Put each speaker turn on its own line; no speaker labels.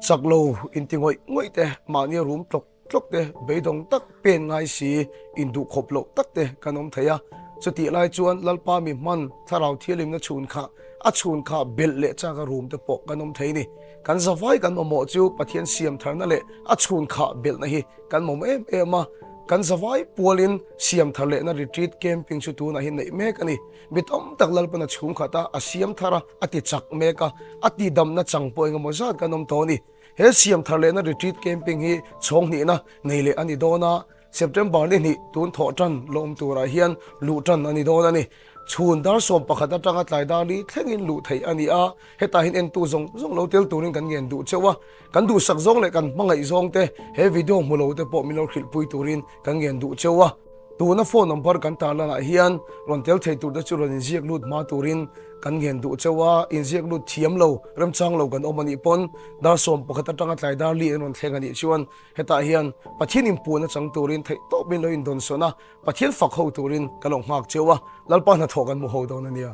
Chak lo inti ngawih ngawih te, mahni a rum tlawk tlawk te, beidawng tak pen ngai si, induh khawp loh tak te kan awm thei a. Chutih lai chuan Lalpa mi hman thlarau thialimna chhun kha a chhun kha belh leh chak a rum te pawh kan awm thei ni. Kan zavai kan mamawh chu Pathian siam tharna leh a chhun khah belhna hi kan mamawh em em a. Kan zavai pualin siam thar lehna retreat camping chu tunah hian neih mek a ni. Mi tam tak Lalpan a chhung khat a, a siam thar a, a ti chak mek a, a ti damna chang pawh engemaw zat kan awm tawh a ni. He siam thar lehna retreat camping hi chhawng hnihna nei leh a ni dawn a, September ni hnih tun thawh tan lawm turah hian luh tan a ni dawn a ni. Chhun dar 11 atanga tlai dar li thlengin luh theih a ni a, hetah hian entu zawng zawng lo tel turin kan ngen duh cheuh a, kan duhsak zawng leh kan hmangaih zawng te he video hmu lo te pawh min lo hrilhpui turin kan ngen duh cheuh a. Tuna phone number kan tarlanah hian rawn tel thei tur te chu rawn inziak lut hma turin kan ngen duh cheuh a, inziak lut thiam lo, remchang lo kan awm a nih pawn dar 11 atanga tlai dar li an rawn thleng a nih chuan hetah hian Pathian inpuan a chang turin theih tawpin lo indawnsawn a, Pathian fak ho turin ka lo nghak cheuh a, Lalpa hnathawh kan hmu ho dawn a nia.